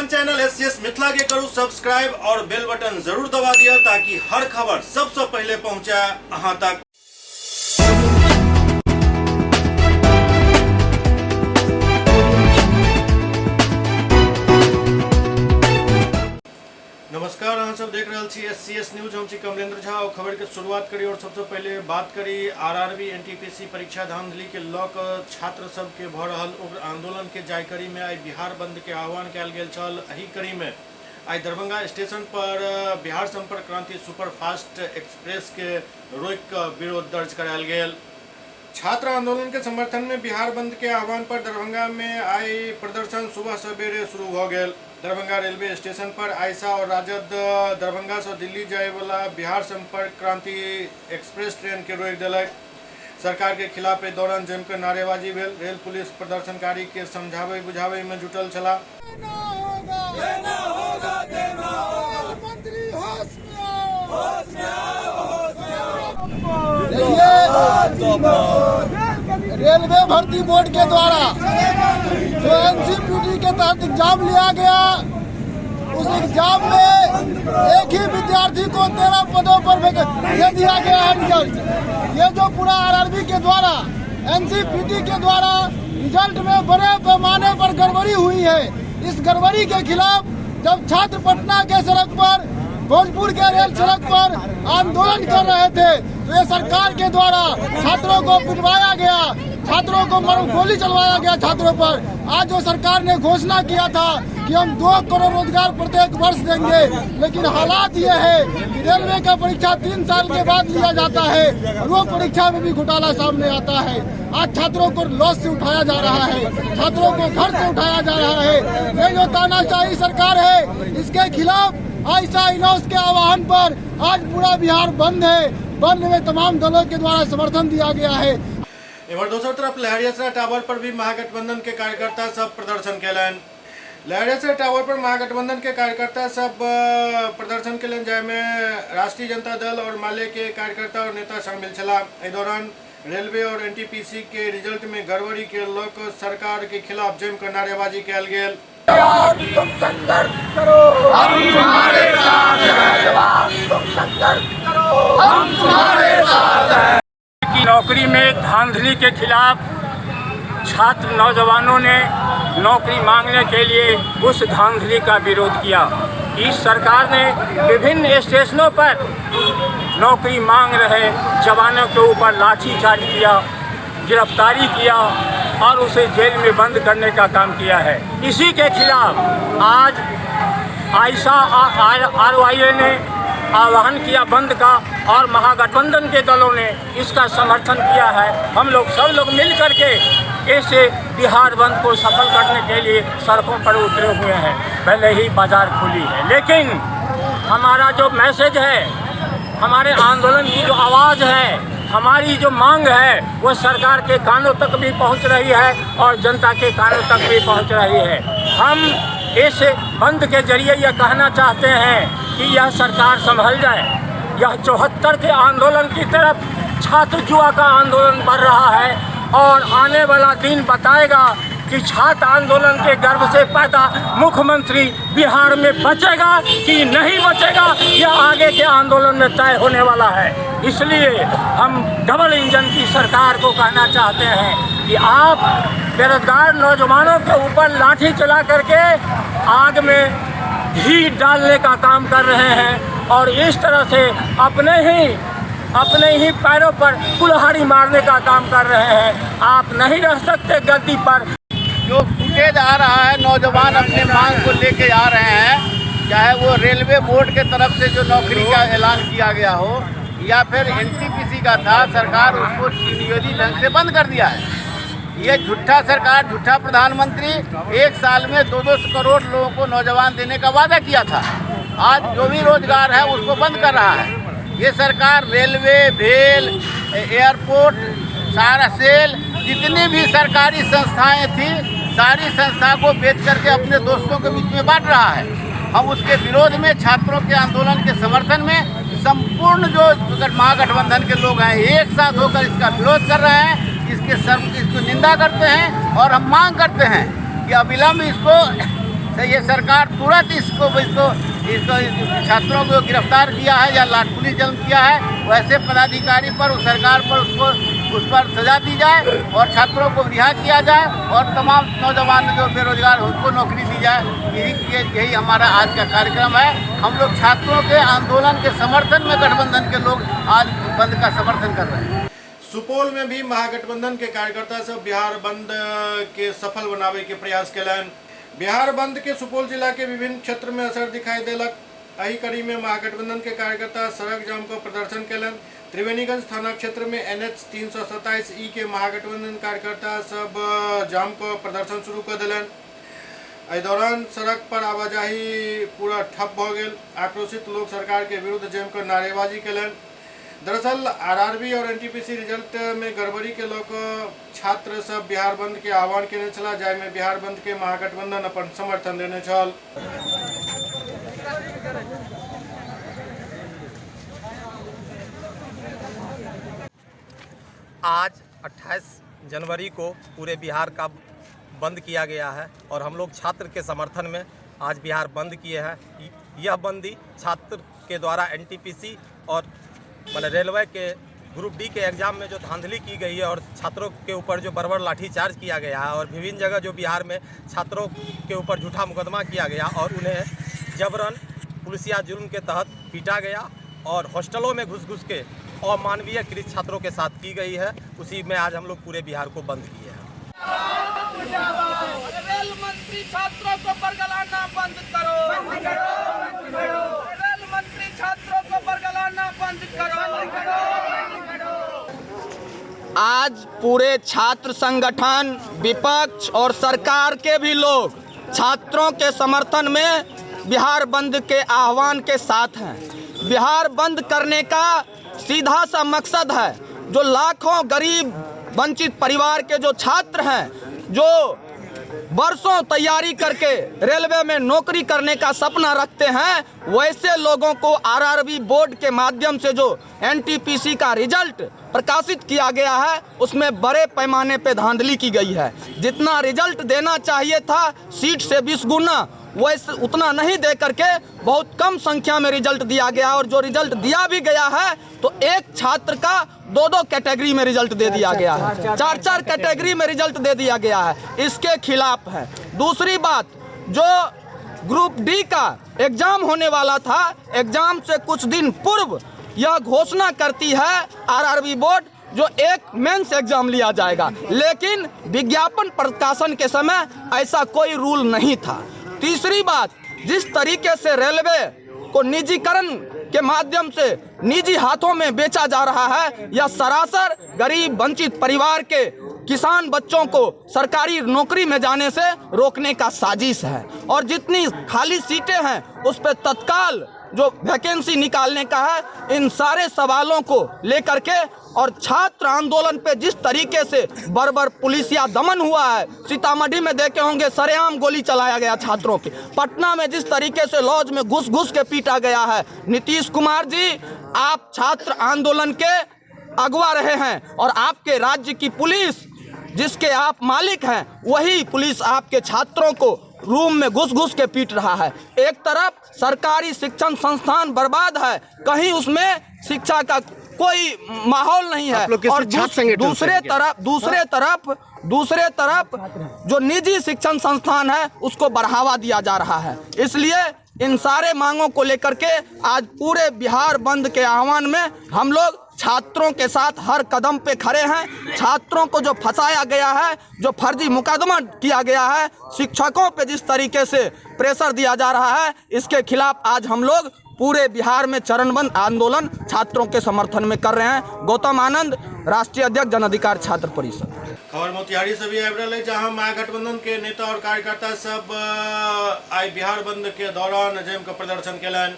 अपन channel S C S Mithila के करू सब्सक्राइब और बेल बटन जरूर दबा दिया ताकि हर खबर सबसे पहले पहुंचे अहां तक। नमस्कार, अहाँ सब देख रहल छी एस सी एस न्यूज। हम छी कमलेंद्र झा और खबर के शुरुआत करी और सबसे पहले बात करी आरआरबी एनटीपीसी परीक्षा धांधली के लऽ कऽ छात्र सबके भऽ रहल उग्र आंदोलन के जाय कड़ी में आइ बिहार बंद के आह्वान कयल गेल छल। एहि कड़ी में आइ दरभंगा स्टेशन पर बिहार संपर्क क्रांति सुपरफास्ट एक्सप्रेस के रोकि कऽ विरोध दर्ज करायल गेल। छात्र आंदोलन के समर्थन में बिहार बंद के आह्वान पर दरभंगा में आइ प्रदर्शन सुबह सवेरे शुरू भऽ गेल। दरभंगा रेलवे स्टेशन पर आयसा और राजद दरभंगा से दिल्ली जाय वाला बिहार संपर्क क्रांति एक्सप्रेस ट्रेन के रोकि देलक। सरकार के खिलाफ एहि दौरान जमिकऽ नारेबाजी भेल। रेल पुलिस प्रदर्शनकारी के समझाबै बुझाबै में जुटल छलाह। देना होगा, देना होगा। मंत्री होश में आओ, होश में आओ, होश में आओ। देखिए, रेलवे भर्ती बोर्ड के द्वारा जो एनसीपीटी के तहत एग्जाम लिया गया, उस एग्जाम में एक ही विद्यार्थी को 13 पदों पर दे दिया गया है रिजल्ट। ये जो पूरा आरआरबी के द्वारा एनसीपीटी के द्वारा रिजल्ट में बड़े पैमाने पर गड़बड़ी हुई है, इस गड़बड़ी के खिलाफ जब छात्र पटना के सड़क पर, भोजपुर के रेल सड़क पर आंदोलन कर रहे थे, तो ये सरकार के द्वारा छात्रों को पिटवाया गया, छात्रों को गोली चलवाया गया छात्रों पर। आज जो सरकार ने घोषणा किया था कि हम 2 करोड़ रोजगार प्रत्येक वर्ष देंगे, लेकिन हालात ये है कि रेलवे का परीक्षा 3 साल के बाद लिया जाता है और वो परीक्षा में भी घोटाला सामने आता है। आज छात्रों को लॉस से उठाया जा रहा है, छात्रों को घर से उठाया जा रहा है। ये जो तानाशाही सरकार है, इसके खिलाफ आयसा इनौस के आह्वान पर आज पूरा बिहार बंद है। बंद में तमाम दलों के द्वारा समर्थन दिया गया है। एम्हर दोसर तरफ लहरियासराय टावर पर भी महागठबंधन के कार्यकर्ता सब प्रदर्शन केलनि। लहरियासराय टावर पर महागठबंधन के कार्यकर्ता सब प्रदर्शन केलनि, जाहिमे राष्ट्रीय जनता दल और माले के कार्यकर्ता और नेता शामिल छलाह। एहि दौरान रेलवे और एनटीपीसी के रिजल्ट में गड़बड़ी के लऽ कऽ सरकार के खिलाफ जमि कऽ नारेबाजी कयल गेल। तुम संघर्ष करो, हम तुम्हारे साथ हैं। तुम संघर्ष करो, हम तुम्हारे साथ हैं। की नौकरी में धांधली के खिलाफ छात्र नौजवानों ने नौकरी मांगने के लिए उस धांधली का विरोध किया। इस सरकार ने विभिन्न स्टेशनों पर नौकरी मांग रहे जवानों के ऊपर लाठीचार्ज किया, गिरफ्तारी किया और उसे जेल में बंद करने का काम किया है। इसी के खिलाफ आज आयसा आर वाई ए ने आह्वान किया बंद का और महागठबंधन के दलों ने इसका समर्थन किया है। हम लोग सब लोग मिल करके इस बिहार बंद को सफल करने के लिए सड़कों पर उतरे हुए हैं। भले ही बाजार खुली है, लेकिन हमारा जो मैसेज है, हमारे आंदोलन की जो आवाज़ है, हमारी जो मांग है, वो सरकार के कानों तक भी पहुंच रही है और जनता के कानों तक भी पहुंच रही है। हम इस बंद के जरिए यह कहना चाहते हैं कि यह सरकार संभल जाए। यह 74 के आंदोलन की तरफ छात्र युवा का आंदोलन बढ़ रहा है और आने वाला दिन बताएगा कि छात्र आंदोलन के गर्भ से पैदा मुख्यमंत्री बिहार में बचेगा कि नहीं बचेगा, यह आगे के आंदोलन में तय होने वाला है। इसलिए हम डबल इंजन की सरकार को कहना चाहते हैं कि आप बेरोजगार नौजवानों के ऊपर लाठी चला करके आग में घी डालने का काम कर रहे हैं और इस तरह से अपने ही पैरों पर कुल्हाड़ी मारने का काम कर रहे हैं। आप नहीं रह सकते गद्दी पर। जो फुटेज आ रहा है, नौजवान अपने मांग को लेके आ रहे हैं, चाहे वो रेलवे बोर्ड के तरफ से जो नौकरी का ऐलान किया गया हो या फिर एनटीपीसी का था, सरकार उसको नियोजित ढंग से बंद कर दिया है। ये झूठा सरकार, झूठा प्रधानमंत्री 1 साल में 2-2 करोड़ लोगों को नौजवान देने का वादा किया था, आज जो भी रोजगार है उसको बंद कर रहा है। ये सरकार रेलवे, भेल, एयरपोर्ट, सारा सेल, जितनी भी सरकारी संस्थाएं थी, सारी संस्था को बेच करके अपने दोस्तों के बीच में बांट रहा है। हम उसके विरोध में, छात्रों के आंदोलन के समर्थन में संपूर्ण जो महागठबंधन के लोग हैं एक साथ होकर इसका विरोध कर रहे हैं, इसको निंदा करते हैं और हम मांग करते हैं कि अविलंब इसको तो ये सरकार तुरंत इसको इसको इसको छात्रों को गिरफ्तार किया है या लाठ पुलिस जन्म किया है, वैसे पदाधिकारी पर, उस सरकार पर उसको उस पर सजा दी जाए और छात्रों को रिहा किया जाए और तमाम नौजवान जो बेरोजगार हैं, उनको नौकरी दी जाए। यही यही हमारा आज का कार्यक्रम है। हम लोग छात्रों के आंदोलन के समर्थन में गठबंधन के लोग आज बंद का समर्थन कर रहे हैं। सुपौल में भी महागठबंधन के कार्यकर्ता सब बिहार बंद के सफल बनावे के प्रयास केलनि। बिहार बंद के सुपौल जिला के विभिन्न क्षेत्र में असर दिखाई देलक। एही कड़ी में महागठबंधन के कार्यकर्ता सड़क जाम क प्रदर्शन केलनि। त्रिवेणीगंज थाना क्षेत्र में एनएच 327 ई के महागठबंधन कार्यकर्ता सब जाम क प्रदर्शन शुरू क देलनि। एहि दौरान सड़क पर आवाजाही पूरा ठप भ गेल। आक्रोशित लोग सरकार के विरुद्ध जमकर नारेबाजी केलनि। दरअसल आरआरबी और एनटीपीसी रिजल्ट में गड़बड़ी के लऽ कऽ छात्र सब बिहार बंद के आह्वान केने छलाह, जाहिमे बिहार बंद के महागठबंधन अपन समर्थन देने छल। आज 28 जनवरी को पूरे बिहार का बंद किया गया है और हम लोग छात्र के समर्थन में आज बिहार बंद किए हैं। यह बंदी छात्र के द्वारा एनटीपीसी और माने रेलवे के ग्रुप डी के एग्ज़ाम में जो धांधली की गई है और छात्रों के ऊपर जो बर्बर लाठीचार्ज किया गया है और विभिन्न जगह जो बिहार में छात्रों के ऊपर झूठा मुकदमा किया गया और उन्हें जबरन पुलिसिया जुल्म के तहत पीटा गया और हॉस्टलों में घुस घुस के अमानवीय कृत्य छात्रों के साथ की गई है, उसी में आज हम लोग पूरे बिहार को बंद किए हैं। रेल मंत्री, छात्रों को बरगलाना बंद करो। रेल मंत्री, छात्रों को बरगलाना बंद करो। आज पूरे छात्र संगठन, विपक्ष और सरकार के भी लोग छात्रों के समर्थन में बिहार बंद के आह्वान के साथ हैं। बिहार बंद करने का सीधा सा मकसद है, जो लाखों गरीब वंचित परिवार के जो छात्र हैं, जो वर्षों तैयारी करके रेलवे में नौकरी करने का सपना रखते हैं, वैसे लोगों को आरआरबी बोर्ड के माध्यम से जो एनटीपीसी का रिजल्ट प्रकाशित किया गया है, उसमें बड़े पैमाने पे धांधली की गई है। जितना रिजल्ट देना चाहिए था सीट से 20 गुना, वैसे उतना नहीं दे करके बहुत कम संख्या में रिजल्ट दिया गया और जो रिजल्ट दिया भी गया है तो एक छात्र का दो दो कैटेगरी में रिजल्ट दे दिया गया है, चार चार कैटेगरी में रिजल्ट दे दिया गया है। इसके खिलाफ है। दूसरी बात, जो ग्रुप डी का एग्जाम होने वाला था, एग्जाम से कुछ दिन पूर्व यह घोषणा करती है आरआरबी बोर्ड जो एक मेंस एग्जाम लिया जाएगा, लेकिन विज्ञापन प्रकाशन के समय ऐसा कोई रूल नहीं था। तीसरी बात, जिस तरीके से रेलवे को निजीकरण के माध्यम से निजी हाथों में बेचा जा रहा है, यह सरासर गरीब वंचित परिवार के किसान बच्चों को सरकारी नौकरी में जाने से रोकने का साजिश है। और जितनी खाली सीटें हैं उस पर तत्काल जो वैकेंसी निकालने का है, इन सारे सवालों को लेकर के और छात्र आंदोलन पे जिस तरीके से बर्बर पुलिसिया दमन हुआ है, सीतामढ़ी में देखे होंगे सरेआम गोली चलाया गया छात्रों के, पटना में जिस तरीके से लॉज में घुस घुस के पीटा गया है। नीतीश कुमार जी, आप छात्र आंदोलन के अगुवा रहे हैं और आपके राज्य की पुलिस जिसके आप मालिक हैं, वही पुलिस आपके छात्रों को रूम में घुस घुस के पीट रहा है। एक तरफ सरकारी शिक्षण संस्थान बर्बाद है, कहीं उसमें शिक्षा का कोई माहौल नहीं है, और दूसरे तरफ जो निजी शिक्षण संस्थान है उसको बढ़ावा दिया जा रहा है। इसलिए इन सारे मांगों को लेकर के आज पूरे बिहार बंद के आह्वान में हम लोग छात्रों के साथ हर कदम पे खड़े हैं। छात्रों को जो फंसाया गया है, जो फर्जी मुकदमा किया गया है, शिक्षकों पे जिस तरीके से प्रेशर दिया जा रहा है, इसके खिलाफ आज हम लोग पूरे बिहार में चरणबद्ध आंदोलन छात्रों के समर्थन में कर रहे हैं। गौतम आनंद, राष्ट्रीय अध्यक्ष, जन अधिकार छात्र परिषद। खबर मोतिहारी से भी आबि रहल है, जहां महागठबंधन के नेता और कार्यकर्ता सब आई बिहार बंद के दौरान जम के प्रदर्शन केलनि।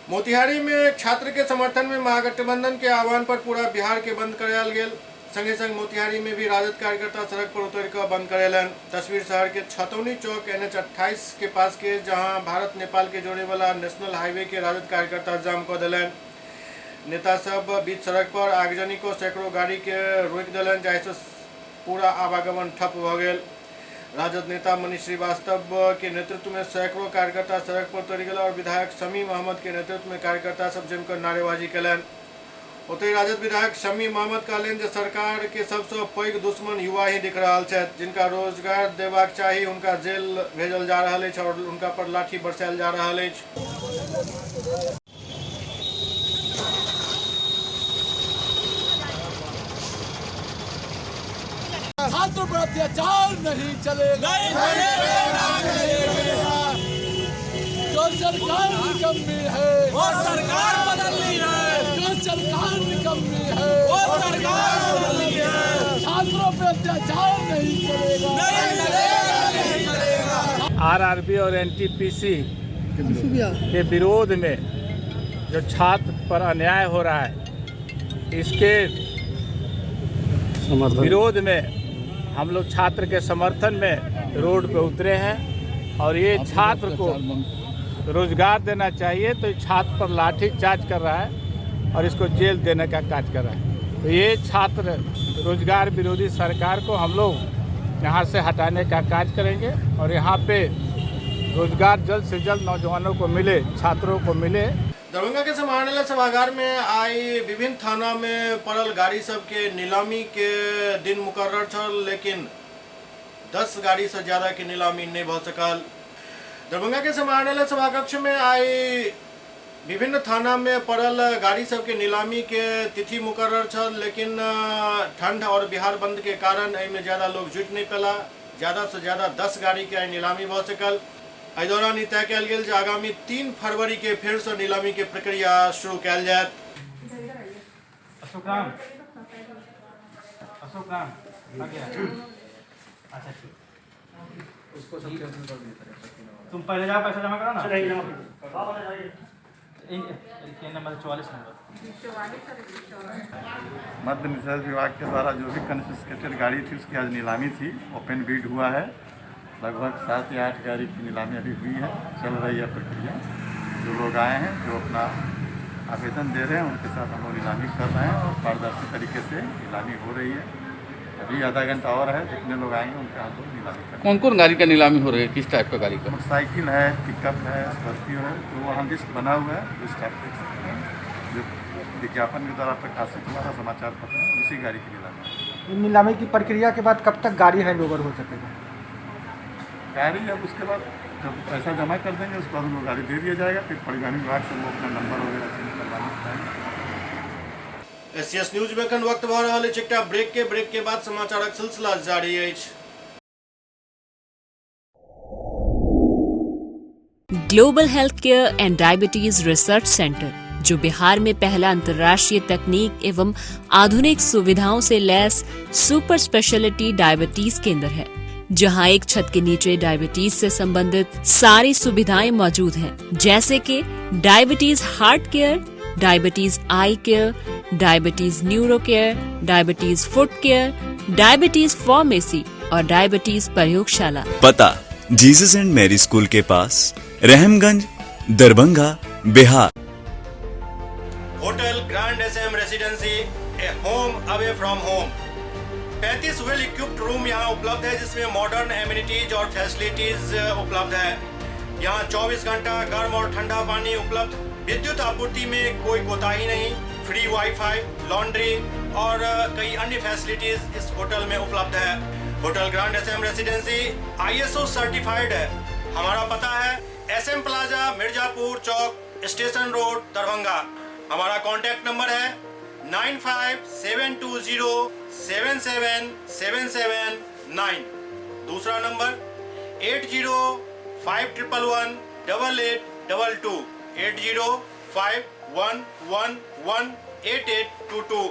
मोतिहारी में छात्र के समर्थन में महागठबंधन के आह्वान पर पूरा बिहार के बंद करायल गेल। संगे संग मोतिहारी में भी राजद कार्यकर्ता सड़क पर उतर कर बंद करेलन। तस्वीर शहर के छतौनी चौक एनएच 28 के पास के, जहां भारत नेपाल के जोड़े वाला नेशनल हाईवे के राजद कार्यकर्ता जाम कर दिलन। नेता सब बीच सड़क पर आगजनी को सैकड़ों गाड़ी के रोक दिलन, जाहिसँ पूरा आवागमन ठप भ गेल। राजद नेता मनीष श्रीवास्तव के नेतृत्व में सैकड़ों कार्यकर्ता सड़क पर उतरि गेल और विधायक शमीम अहमद के नेतृत्व में कार्यकर्ता सब जमकर नारेबाजी कयलनि। ओतहि राजद विधायक शमीम अहमद कहलनि जे सरकार के सबसँ पैघ दुश्मन युवा ही दिख रहल छथि, जिनका रोजगार देबाक चाही हुनका जेल भेजल जा रहल अछि और हुनका पर लाठी बरसायल जा रहल अछि। छात्रों पर अत्याचार नहीं चलेगा, नहीं चलेगा। जो सरकार निकम्मी है वो सरकार बदलनी है, जो सरकार निकम्मी है वो सरकार बदलनी है। छात्रों पर अत्याचार नहीं चलेगा, नहीं चलेगा, नहीं चलेगा। आरआरबी और एनटीपीसी के विरोध में जो छात्र पर अन्याय हो रहा है, इसके विरोध में हम लोग छात्र के समर्थन में रोड पे उतरे हैं और ये छात्र को रोजगार देना चाहिए, तो छात्र पर लाठी चार्ज कर रहा है और इसको जेल देने का कार्य कर रहा है। तो ये छात्र रोजगार विरोधी सरकार को हम लोग यहाँ से हटाने का कार्य करेंगे और यहाँ पे रोजगार जल्द से जल्द नौजवानों को मिले, छात्रों को मिले। दरभंगा के समाहरणालय सभागार में आई विभिन्न थाना में पड़ल गाड़ी सबके नीलामी के दिन मुकर्रर छल, लेकिन 10 गाड़ी से ज़्यादा के नीलामी नहीं भ सकल। दरभंगा के समाहरणालय सभाकक्ष में आई विभिन्न थाना में पड़ल गाड़ी सबके नीलामी के तिथि मुकर्रर छल, लेकिन ठंड और बिहार बंद के कारण एहिमे ज़्यादा लोग जुटि नहीं पेला। ज़्यादा से ज़्यादा 10 गाड़ी के आई नीलामी भ सकल। एहि दौरान ई तय कयल गेल जे आगामी 3 फरवरी के फेर से नीलामी के प्रक्रिया शुरू कयल जायत। अच्छा ठीक, उसको सब तुम पहले जाओ, पैसा जमा करो ना। Number 44 number. मद्य निषेध विभाग के द्वारा जो भी कन्फिस्केटेड गाड़ी थी उसकी आज नीलामी थी, ओपन बीड हुआ है। लगभग 7 या 8 गाड़ी की नीलामी अभी हुई है, चल रही है प्रक्रिया। जो लोग आए हैं, जो अपना आवेदन दे रहे हैं, उनके साथ हम लोग नीलामी कर रहे हैं और पारदर्शी तरीके से नीलामी हो रही है। अभी आधा घंटा और है, जितने लोग आएंगे उनका हम लोग नीलामी करेंगे। कौन कौन गाड़ी का नीलामी हो रही है, किस टाइप का गाड़ी का? मोटरसाइकिल है, पिकअप है, स्कॉर्पियो है, तो वहाँ लिस्ट बना हुआ है, लिस्ट आप देख सकते हैं। जो विज्ञापन के द्वारा प्रकाशित हुआ था समाचार पत्र में, उसी गाड़ी की नीलामी। नीलामी की प्रक्रिया के बाद कब तक गाड़ी हैंड ओवर हो सकेगा? गाड़ी अब उसके बाद जब पैसा जमा कर देंगे उसके बाद उनको गाड़ी दे दिया जाएगा। फिर परिवहन विभाग से वो अपना नंबर वगैरह चेंज करवाना चाहेंगे। एससीएस न्यूज में एखन वक्त भऽ रहल अछि एकटा ब्रेक के बाद समाचारक सिलसिला जारी अछि। Global health care and diabetes research centre, जो बिहार में पहला अंतर्राष्ट्रीय तकनीक एवं आधुनिक सुविधाओं से लैस सुपर स्पेशलिटी डायबिटीज केंद्र है, जहां एक छत के नीचे डायबिटीज से संबंधित सारी सुविधाएं मौजूद हैं, जैसे कि diabetes heart care, diabetes eye care, diabetes neuro care, diabetes foot care, diabetes pharmacy और डायबिटीज प्रयोगशाला। पता जीसस एंड मैरी स्कूल के पास, Rahamganj, Darbhanga, Bihar. Hotel grand SM residency, a home away from home. 35 well equipped room यहाँ उपलब्ध है, जिसमें modern amenities और facilities उपलब्ध है। यहाँ 24 घंटा गर्म और ठंडा पानी उपलब्ध, विद्युत आपूर्ति में कोई कोताही नहीं, फ्री वाईफाई, लॉन्ड्री और कई अन्य फैसिलिटीज इस होटल में उपलब्ध है। Hotel grand SM residency ISO certified है। हमारा पता है SM plaza, Mirzapur Chowk, station road, Darbhanga. हमारा कॉन्टैक्ट नंबर है 957207 7779। दूसरा नंबर 805111 8822, 805111 8822।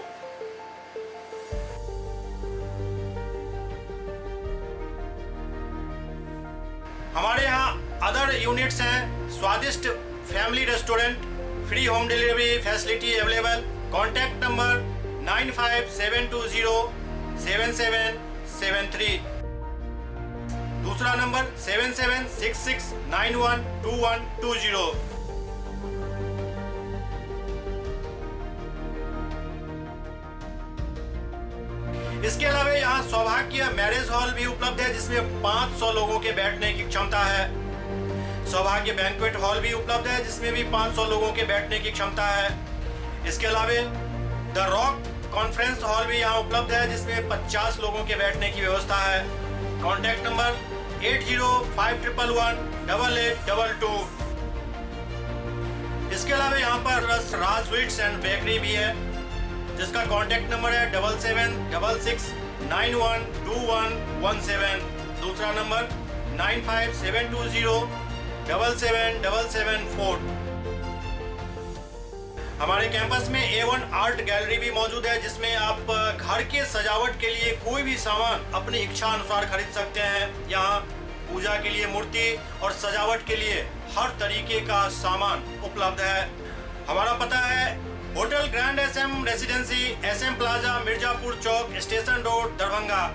हमारे यहाँ अदर यूनिट्स हैं, स्वादिष्ट family restaurant, free home delivery facility available. Contact number 95720 7773। दूसरा नंबर 776691 2120। इसके अलावा यहाँ सौभाग्य मैरिज हॉल भी उपलब्ध है, जिसमें 500 लोगों के बैठने की क्षमता है। सौभाग्य बैंक्वेट हॉल भी उपलब्ध है, जिसमें भी 500 लोगों के बैठने की क्षमता है। इसके अलावा the rock conference hall भी यहाँ उपलब्ध है, जिसमें 50 लोगों के बैठने की व्यवस्था है। Contact number 805111 8822। इसके अलावा यहाँ पर राज स्वीट्स एंड बेकरी भी है, जिसका कॉन्टैक्ट नंबर है 7766 912117। दूसरा नंबर 95720 77774। हमारे कैंपस में A1 art gallery भी मौजूद है, जिसमें आप घर के सजावट के लिए कोई भी सामान अपनी इच्छा अनुसार खरीद सकते हैं। यहाँ पूजा के लिए मूर्ति और सजावट के लिए हर तरीके का सामान उपलब्ध है। हमारा पता है hotel grand SM residency, SM plaza, Mirzapur Chowk, station road, Darbhanga.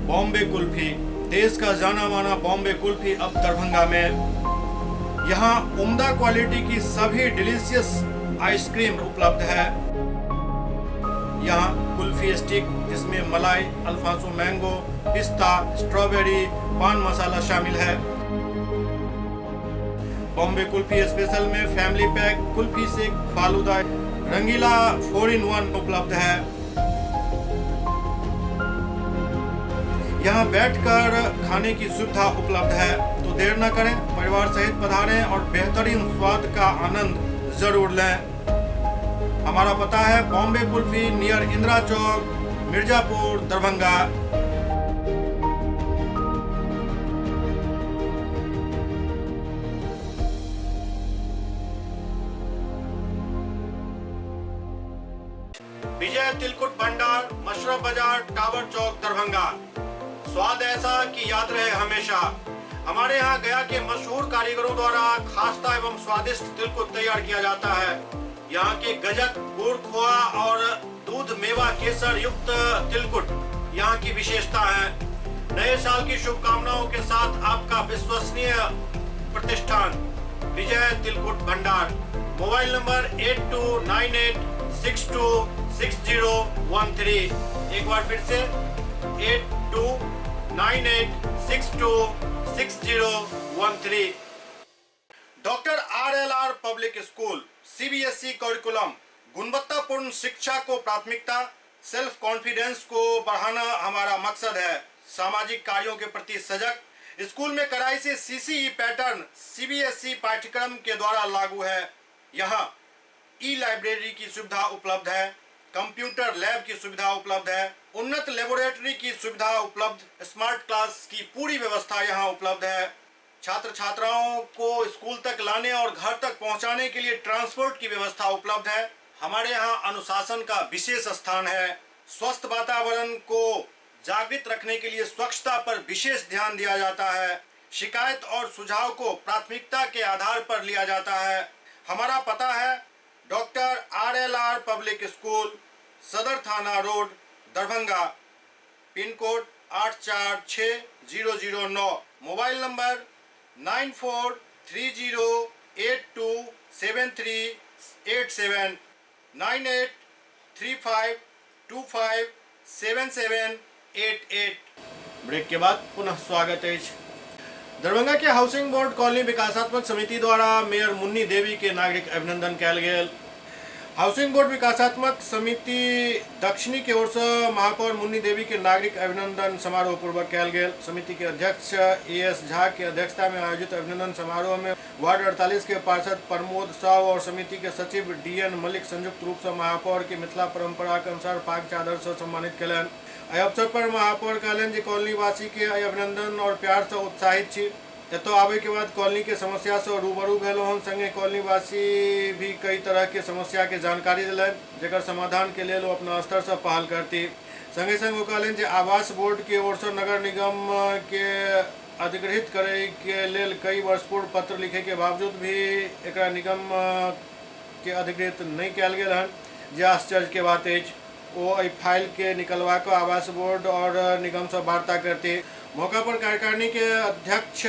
Bombay kulfi, देश का जाना माना बॉम्बे कुल्फी अब दरभंगा में। यहाँ उम्दा क्वालिटी की सभी डिलीशियस आइसक्रीम उपलब्ध है। यहाँ कुल्फी स्टिक, जिसमें मलाई, अल्फांसो मैंगो, पिस्ता, स्ट्रॉबेरी, पान मसाला शामिल है। बॉम्बे कुल्फी स्पेशल में family pack, kulfi shake, falooda, Rangeela 4 in 1 उपलब्ध है। यहाँ बैठकर खाने की सुविधा उपलब्ध है, तो देर न करें, परिवार सहित पधारें और बेहतरीन स्वाद का आनंद जरूर लें। हमारा पता है बॉम्बे कुल्फी, नियर इंदिरा चौक, मिर्जापुर, दरभंगा। विजय तिलकुट भंडार, मशरफ बाजार, टावर चौक, दरभंगा। स्वाद ऐसा कि याद रहे हमेशा। हमारे यहाँ गया के मशहूर कारीगरों द्वारा खास्ता एवं स्वादिष्ट तिलकुट तैयार किया जाता है। यहाँ के गजक, गुड़ खोआ और दूध मेवा केसर युक्त तिलकुट यहाँ की विशेषता है। नए साल की शुभकामनाओं के साथ आपका विश्वसनीय प्रतिष्ठान विजय तिलकुट भंडार। Mobile number 8298626013। एक बार फिर से 8298626013। Doctor RLR public school, CBSE curriculum, गुणवत्तापूर्ण शिक्षा को प्राथमिकता, सेल्फ कॉन्फिडेंस को बढ़ाना हमारा मकसद है। सामाजिक कार्यों के प्रति सजग, स्कूल में कड़ाई से CCE pattern CBSE पाठ्यक्रम के द्वारा लागू है। यहाँ ई लाइब्रेरी की सुविधा उपलब्ध है, कंप्यूटर लैब की सुविधा उपलब्ध है, उन्नत लेबोरेटरी की सुविधा उपलब्ध, स्मार्ट क्लास की पूरी व्यवस्था यहाँ उपलब्ध है। छात्र छात्राओं को स्कूल तक लाने और घर तक पहुंचाने के लिए ट्रांसपोर्ट की व्यवस्था उपलब्ध है। हमारे यहाँ अनुशासन का विशेष स्थान है। स्वस्थ वातावरण को जागृत रखने के लिए स्वच्छता पर विशेष ध्यान दिया जाता है। शिकायत और सुझाव को प्राथमिकता के आधार पर लिया जाता है। हमारा पता है doctor RLR public school, Sadar थाना road, Darbhanga, pin code 846009। Mobile number 9430827387, 9835257788। Break के बाद पुनः स्वागत है। दरभंगा के हाउसिंग बोर्ड कॉलोनी विकासात्मक समिति द्वारा मेयर मुन्नी देवी के नागरिक अभिनंदन कयल गेल। हाउसिंग बोर्ड विकासात्मक समिति दक्षिणी के ओर से महापौर मुन्नी देवी के नागरिक अभिनंदन समारोह पूर्वक कयल गेल। समिति के अध्यक्ष AS Jha के अध्यक्षता में आयोजित अभिनंदन समारोह में वार्ड 48 के पार्षद प्रमोद साव और समिति के सचिव DN Malik संयुक्त रूप से महापौर के मिथिला परंपरा के अनुसार पाग चादर से सम्मानित कयलनि। एहि अवसर पर महापौर कहलनि जे कॉलोनीवासी के अभिनंदन और प्यार से उत्साहित छी। एतऽ आबे के बाद कॉलोनी के समस्या से रूबरू भेलहुँ हन, संगे कॉलोनीवासी भी कई तरह के समस्या के जानकारी दिलनि, जकर समाधान के लेल ओ अपना स्तर से पहल करती। संगे संग ओ कहलनि जे आवास बोर्ड के ओर से नगर निगम के अधिग्रहित करे के लेल कई वर्ष पूर्व पत्र लिखे के बावजूद भी एकरा निगम के अधिग्रहित नहीं कयल गेल हन, जे आश्चर्य के बात अछि। ओ एहि फाइल के निकलवा कऽ आवास बोर्ड और निगम से वार्ता करती। मौका पर कार्यकारिणी के अध्यक्ष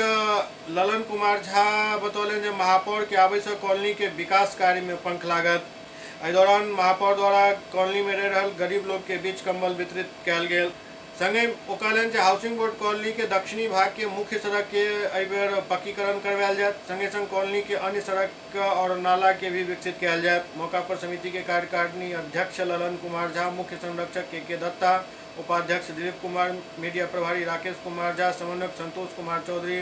ललन कुमार झा बतौलनि जे महापौर के आबै से कॉलोनी के विकास कार्य में पंख लागत। एहि दौरान महापौर द्वारा कॉलोनी में रहि रहल गरीब लोग के बीच कंबल वितरित कयल गेल। संगे ओ कहलनि जे हाउसिंग बोर्ड कॉलोनी के दक्षिणी भाग के मुख्य सड़क के एहि बेर पक्कीकरण करवायल जायत। संगे संग कॉलोनी के अन्य सड़क और नाला के भी विकसित कयल जायत। मौका पर समिति के कार्यकारिणी अध्यक्ष ललन कुमार झा, मुख्य संरक्षक के दत्ता, उपाध्यक्ष दिलीप कुमार, मीडिया प्रभारी राकेश कुमार झा, समन्वयक संतोष कुमार चौधरी,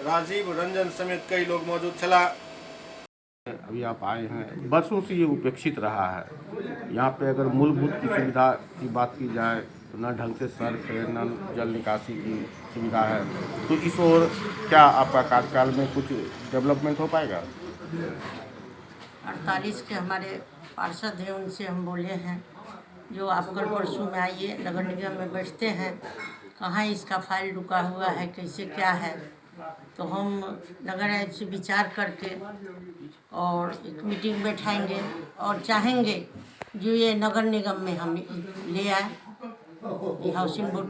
राजीव रंजन समेत कई लोग मौजूद छलाह। अभी आप आए हैं, वर्षों से ये उपेक्षित रहा है। यहाँ पे अगर मूलभूत की सुविधा की बात की जाए तो न ढंग से सड़क है, न जल निकासी की सुविधा है, तो इस ओर क्या आपका कार्यकाल में कुछ डेवलपमेंट हो पाएगा? 48 के हमारे पार्षद हैं, उनसे हम बोले हैं जो आप कल परसों में आइए, नगर निगम में बैठते हैं, कहाँ इसका फाइल रुका हुआ है, कैसे क्या है, तो हम नगर आयुक्त से विचार करके और एक मीटिंग बैठाएंगे और चाहेंगे जो ये नगर निगम में हम ले आए हाउसिंग बोर्ड।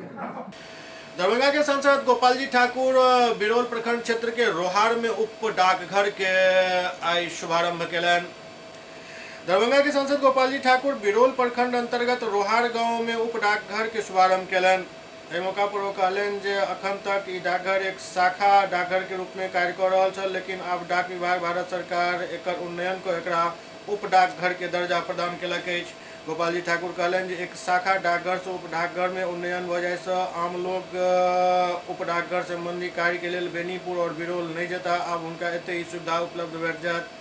दरभंगा के सांसद गोपाल जी ठाकुर बिरौल प्रखंड क्षेत्र के रोहार में उप डाकघर के आई शुभारंभ केलनि। दरभंगा के सांसद गोपाल जी ठाकुर बिरौल प्रखंड अंतर्गत रोहार गांव में उप डाकघर के शुभारंभ केलनि। एहि मौका पर ओ कहलनि जे अखन तक ई डाकघर एक शाखा डाकघर के रूप में कार्य कऽ रहल छल, लेकिन आब डाक विभाग भारत सरकार एकर उन्नयन कऽ एकरा उप डाकघर के दर्जा प्रदान केलक अछि। गोपाल जी ठाकुर कहलनि जे एक शाखा डाकघर से उप डाकघर में उन्नयन भऽ जाय से आम लोग उप डाकघर संबंधी कार्य के लेल बेनीपुर और बिरौल नहीं जेता, आब हुनका एते ई सुविधा उपलब्ध भेट जायत।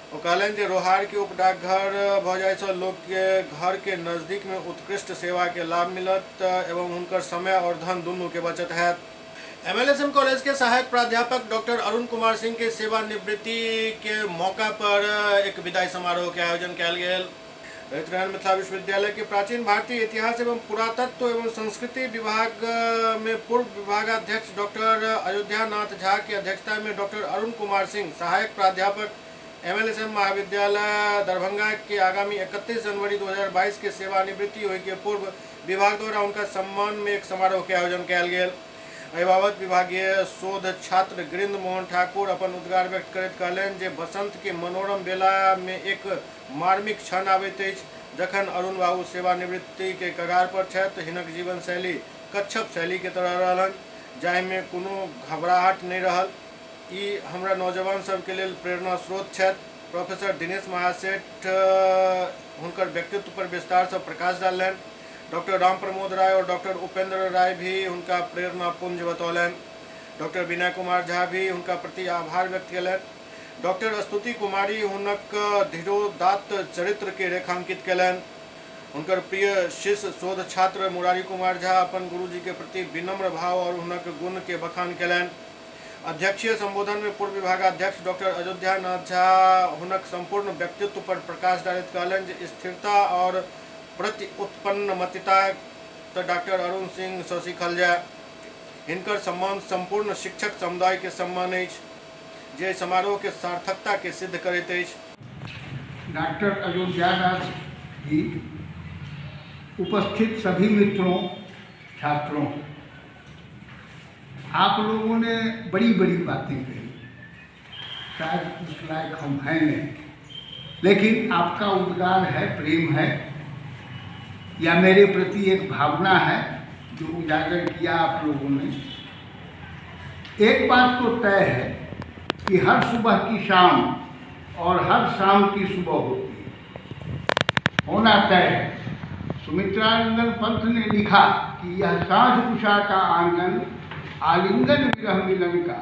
ओ कहलनि जे रोहार के उप डाकघर भऽ जाय से लोग के घर के नजदीक में उत्कृष्ट सेवा के लाभ मिलत एवं हुनकर समय और धन दुनू के बचत हैत। एमएलएसएम कॉलेज के सहायक प्राध्यापक डॉक्टर अरुण कुमार सिंह के सेवानिवृत्ति के मौका पर एक विदाई समारोह के आयोजन कयल गेल। रहित मिथिला विश्वविद्यालय के प्राचीन भारतीय इतिहास एवं पुरातत्व एवं संस्कृति विभाग में पूर्व विभागाध्यक्ष डॉक्टर अयोध्या नाथ झा की अध्यक्षता में डॉक्टर अरुण कुमार सिंह सहायक प्राध्यापक एमएलएसएम महाविद्यालय दरभंगा के आगामी 31 जनवरी 2022 के सेवानिवृत्ति होय के पूर्व विभाग द्वारा उनका सम्मान में एक समारोह के आयोजन कयल गेल। एहि बाबत विभागीय शोध छात्र गिरिंद्र मोहन ठाकुर अपन उद्गार व्यक्त करैत कहलनि जे बसंत के मनोरम बेला में एक मार्मिक क्षण आबैत अछि जखन अरुण बाबू सेवानिवृत्ति के कगार पर छथि। हिनक जीवन शैली कच्छप शैली के तरह रहलनि, जाहिमे कोनो घबराहट नहि रहल। ई हमरा नौजवान सबके लेल प्रेरणा स्रोत छथि। प्रोफेसर दिनेश महासेठ हुनकर व्यक्तित्व पर विस्तार से प्रकाश डाललनि। डॉक्टर राम प्रमोद राय और डॉक्टर उपेंद्र राय भी उनका प्रेरणा पुंज बतौलनि। डॉक्टर विनय कुमार झा भी उनका प्रति आभार व्यक्त कयलनि। डॉक्टर स्तुति कुमारी हुनक धीरोदात्त चरित्र के रेखांकित कयलनि। हुनकर प्रिय शिष्य शोध छात्र मुरारी कुमार झा अपन गुरुजी के प्रति विनम्र भाव और हुनक गुण के बखान कयलनि। अध्यक्षीय संबोधन में पूर्व विभागाध्यक्ष डॉक्टर अयोध्या नाथ झा हुनक संपूर्ण व्यक्तित्व पर प्रकाश डालैत कहलनि जे स्थिरता और प्रति उत्पन्न मतिता तो डॉक्टर अरुण सिंह से सीखल जाय। हिनकर सम्मान संपूर्ण शिक्षक समुदाय के सम्मान अछि, जे समारोह के सार्थकता के सिद्ध करैत अछि। डॉक्टर अयोध्यानाथ जी, उपस्थित सभी मित्रों, छात्रों, आप लोगों ने बड़ी बड़ी बातें कही, शायद उस लायक हम हैं नहीं, लेकिन आपका उद्गार है, प्रेम है, या मेरे प्रति एक भावना है जो उजागर किया आप लोगों ने। एक बात तो तय है कि हर सुबह की शाम और हर शाम की सुबह होती है, होना तय है। सुमित्रानंदन पंत ने लिखा कि यह साँझ उषा का आंगन, आलिंगन विरह मिलन का,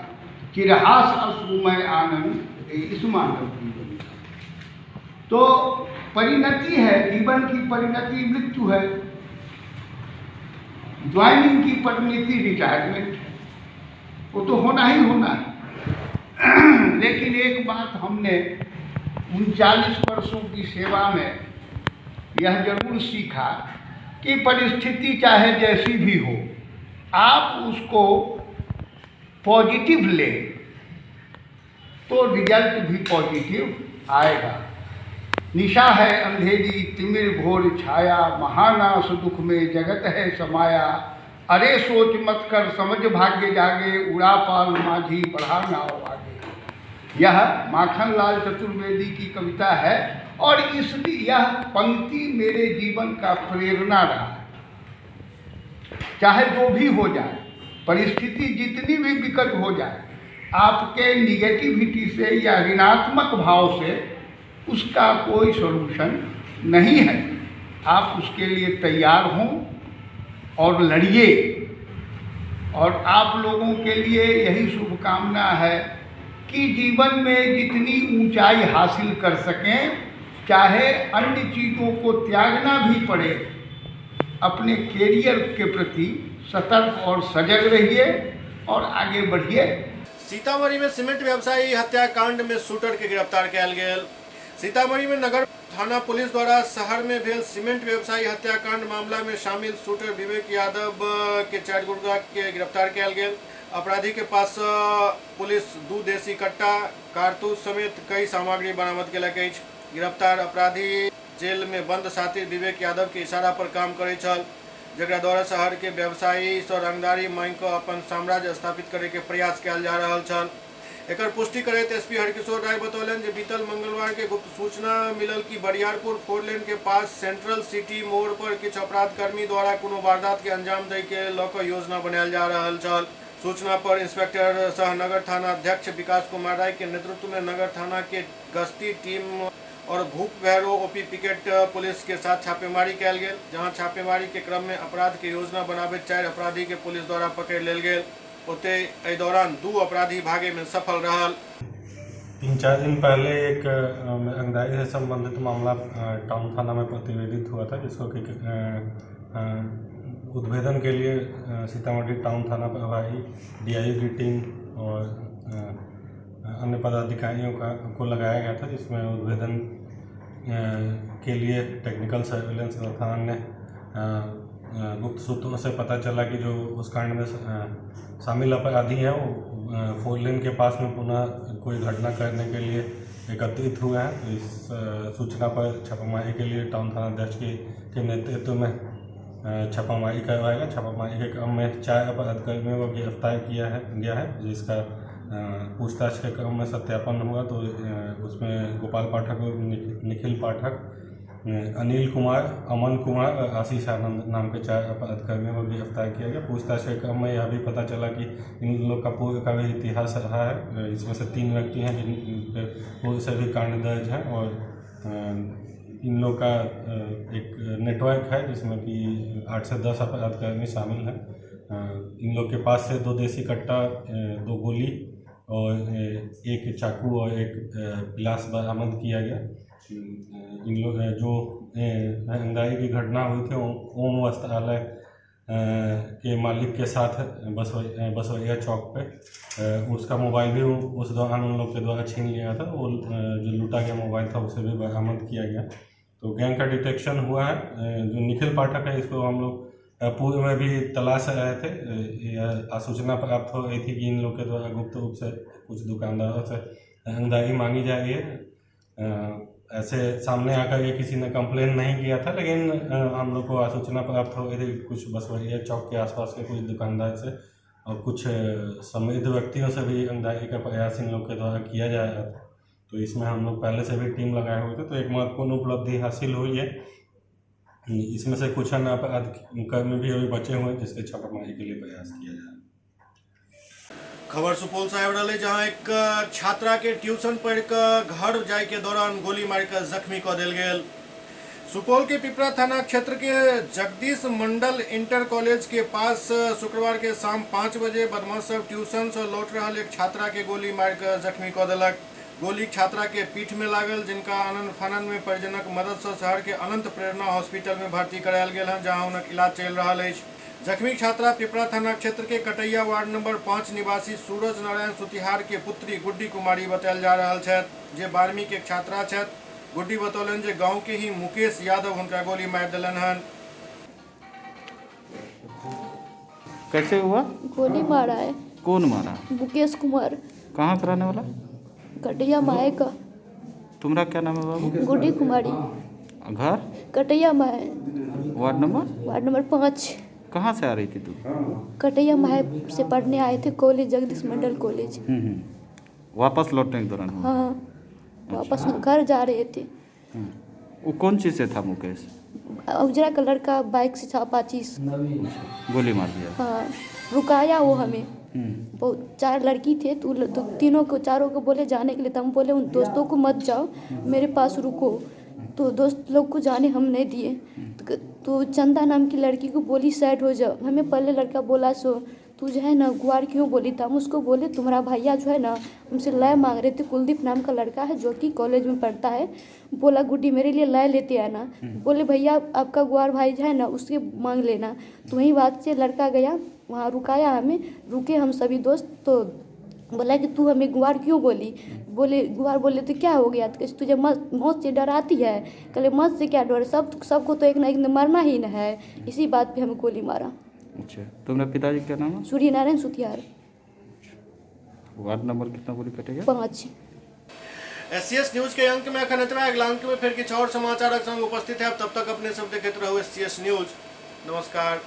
चिरहास अश्रुमय आनंद इस मानव जीवन का। तो परिणति है, जीवन की परिणति मृत्यु है, ज्वाइनिंग की परिणति रिटायरमेंट है, वो तो होना ही होना है। लेकिन एक बात हमने 39 वर्षों की सेवा में यह जरूर सीखा कि परिस्थिति चाहे जैसी भी हो, आप उसको पॉजिटिव लें तो रिजल्ट भी पॉजिटिव आएगा। निशा है अंधेरी तिमिर घोर छाया, महानाश दुख में जगत है समाया। अरे सोच मत कर समझ भाग्य जागे, उड़ा पाल माझी बढ़ा नाव आगे। यह माखनलाल चतुर्वेदी की कविता है और इसलिए यह पंक्ति मेरे जीवन का प्रेरणा रहा है। चाहे जो भी हो जाए, परिस्थिति जितनी भी विकट हो जाए, आपके निगेटिविटी से या ऋणात्मक भाव से उसका कोई सॉल्यूशन नहीं है। आप उसके लिए तैयार हों और लड़िए। और आप लोगों के लिए यही शुभकामना है कि जीवन में जितनी ऊंचाई हासिल कर सकें, चाहे अन्य चीज़ों को त्यागना भी पड़े, अपने कैरियर के प्रति सतर्क और सजग रहिए और आगे बढ़िए। सीतामढ़ी में सीमेंट व्यवसायी हत्याकांड में शूटर के गिरफ्तार कयल गेल। सीतामढ़ी में नगर थाना पुलिस द्वारा शहर में भेल सीमेंट व्यवसायी हत्याकांड मामला में शामिल शूटर विवेक यादव के 4 गुर्गा के गिरफ्तार कयल गेल। अपराधी के पास पुलिस 2 देसी कट्टा, कारतूस समेत कई सामग्री बरामद केलक अछि। गिरफ्तार अपराधी जेल में बंद साथी विवेक यादव के इशारा पर काम करैत छल, जकरा द्वारा शहर के व्यवसायी सँ रंगदारी मांगि कऽ अपन साम्राज्य स्थापित करे के प्रयास कयल जा रहल छल। एकर पुष्टि करैत एसपी हरकिशोर राय बतौलनि जे बीतल मंगलवार के गुप्त सूचना मिलल कि बरियारपुर 4 लेन के पास सेंट्रल सिटी मोड़ पर किछु अपराधकर्मी द्वारा कोनो वारदात के अंजाम दै के लऽ कऽ योजना बनायल जा रहल छल। सूचना पर इंस्पेक्टर सह नगर थाना अध्यक्ष विकास कुमार राय के नेतृत्व में नगर थाना के गश्ती टीम और भूप भैरव ओपी पिकेट पुलिस के साथ छापेमारी कयल गेल, जहां छापेमारी के क्रम में अपराध के योजना बनाबैत 4 अपराधी के पुलिस द्वारा पकड़ लेल गेल। ओते एहि दौरान 2 अपराधी भागे में सफल रहल। 3-4 दिन पहले एक रंगदारी से संबंधित मामला टाउन थाना में प्रतिवेदित हुआ था, जिसको कि उद्भेदन के लिए सीतामढ़ी टाउन थाना प्रभारी डीआई की टीम और अन्य पदाधिकारियों को लगाया गया था, जिसमें उद्भेदन के लिए टेक्निकल सर्विलेंस तथा अन्य गुप्त सूत्रों से पता चला कि जो उस कांड में शामिल अपराधी हैं वो 4 लेन के पास में पुनः कोई घटना करने के लिए एकत्रित हुए हैं। तो इस सूचना पर छापामारी के लिए टाउन थाना अध्यक्ष के नेतृत्व में छापामारी करवाया गया। छापामारी के क्रम में 4 अपराधकर्मियों को गिरफ्तार किया गया है, जिसका पूछताछ के क्रम में सत्यापन हुआ तो उसमें गोपाल पाठक, निखिल पाठक, अनिल कुमार, अमन कुमार और आशीष आनंद नाम के 4 अपराधकर्मियों को गिरफ्तार किया गया। पूछताछ के क्रम में यह भी पता चला कि इन लोग का पूर्व का भी इतिहास रहा है। इसमें से 3 व्यक्ति हैं जिन पे पूर्व से भी कांड दर्ज है और इन लोग का एक नेटवर्क है जिसमें कि 8 से 10 अपराधकर्मी शामिल हैं। इन लोग के पास से 2 देसी कट्टा, 2 गोली और 1 चाकू और 1 पिलास बरामद किया गया। इन लोग जो रंगदारी की घटना हुई थी ओम वस्त्रालय के मालिक के साथ बसवैया चौक पे उसका मोबाइल भी उस दौरान उन लोग के द्वारा छीन लिया था। वो जो लूटा गया मोबाइल था उसे भी बरामद किया गया। तो गैंग का डिटेक्शन हुआ है। जो निखिल पाठक है इसको हम लोग पूर्व में भी तलाश रहे थे। आसूचना प्राप्त हो रही थी कि इन लोग के द्वारा गुप्त रूप से कुछ दुकानदारों से रंगदारी मांगी जा रही है। ऐसे सामने आकर ये किसी ने कंप्लेन नहीं किया था, लेकिन हम लोग को आसूचना प्राप्त हो गई थी कुछ बसवैया चौक के आसपास के कुछ दुकानदार से और कुछ समृद्ध व्यक्तियों से भी रंगदारी का प्रयास इन लोग के द्वारा किया जा रहा था। तो इसमें हम लोग पहले से भी टीम लगाए हुए थे, तो एक महत्वपूर्ण उपलब्धि हासिल हुई है। इसमें से कुछ अन्य अपराधकर्मी भी अभी बचे हुए हैं, जिसके छापामारी के लिए प्रयास किया जा रहा है। खबर सुपौल से आबि रहल है, जहां एक छात्रा के ट्यूशन पढ़ कऽ घर जाय के दौरान गोली मारि कऽ जख्मी कऽ देल गेल। सुपौल के पिपरा थाना क्षेत्र के जगदीश मंडल इंटर कॉलेज के पास शुक्रवार के शाम 5 बजे बदमाश सब ट्यूशन से लौट रहा एक छात्रा के गोली मारि कऽ जख्मी कऽ देलक। गोली छात्रा के पीठ में लागल, जिनका आनन फानन में परिजनक मदद से शहर के अनंत प्रेरणा हॉस्पिटल में भर्ती करायल गेल हन, जहां हुनक इलाज चलि रहल अछि। जख्मी छात्रा पिपरा थाना क्षेत्र के कटैया वार्ड नंबर 5 निवासी सूरज नारायण सुतिहार के पुत्री गुड्डी कुमारी बतायल जा रहल छथि, जे 12वीं के छात्रा छथि। गुड्डी बतौलनि जे गांव के ही मुकेश यादव हुनका गोली मारि देलनि हन। कैसे हुआ? गोली मारा है। कौन मारा? मुकेश कुमार। कहाँ का रहने वाला? कटैया माए का। तुम्हारा क्या नाम है बाबू? गुड्डी कुमारी। घर? कटैया में है। Ward number? Ward number 5। कहाँ से आ रही थी तू? कटैया माहे से पढ़ने आए थे, कॉलेज जगदीश मंडल कॉलेज। वापस लौटने के दौरान हुआ? हाँ, वापस घर जा रहे थे। वो कौन चीज़ से था मुकेश? उजरा कलर का बाइक से था, अपाची। गोली मार दिया? हाँ, रुकाया वो हमें। बहुत 4 लड़की थे तो तीनों को चारों को बोले जाने के लिए, तो हम बोले उन दोस्तों को मत जाओ, मेरे पास रुको। तो दोस्त लोग को जाने हम नहीं दिए। तो चंदा नाम की लड़की को बोली साइड हो जाओ। हमें पहले लड़का बोला सो तू जो है ना गुआर क्यों बोली? तो हम उसको बोले तुम्हारा भैया जो है ना हमसे लय मांग रहे थे, कुलदीप नाम का लड़का है जो कि कॉलेज में पढ़ता है। बोला गुड्डी मेरे लिए लय लेते आना। बोले भैया आपका गुआर भाई जो है ना उसके मांग लेना। तो वही बात से लड़का गया, वहाँ रुकाया हमें, रुके हम सभी दोस्त। तो बोला कि तू हमें गुआर क्यों बोली? बोले गुआर बोले तो क्या हो गया? तो तुझे मौत से डर आती है? कहले मौत से क्या डर, सबको तो एक ना एक दिन मरना ही न है। इसी बात पे हमें गोली मारा। अच्छा, तुम्हारे पिताजी क्या नाम है? सूर्य नारायण सुतिहार। वार्ड नंबर कितना बोली कटेगा? 5। एससीएस न्यूज के अंक में अखन एतबे। अगला अंक में फिर किछु और समाचारक संग उपस्थित है। तब तक अपने सब देखते रहो एससीएस न्यूज। नमस्कार।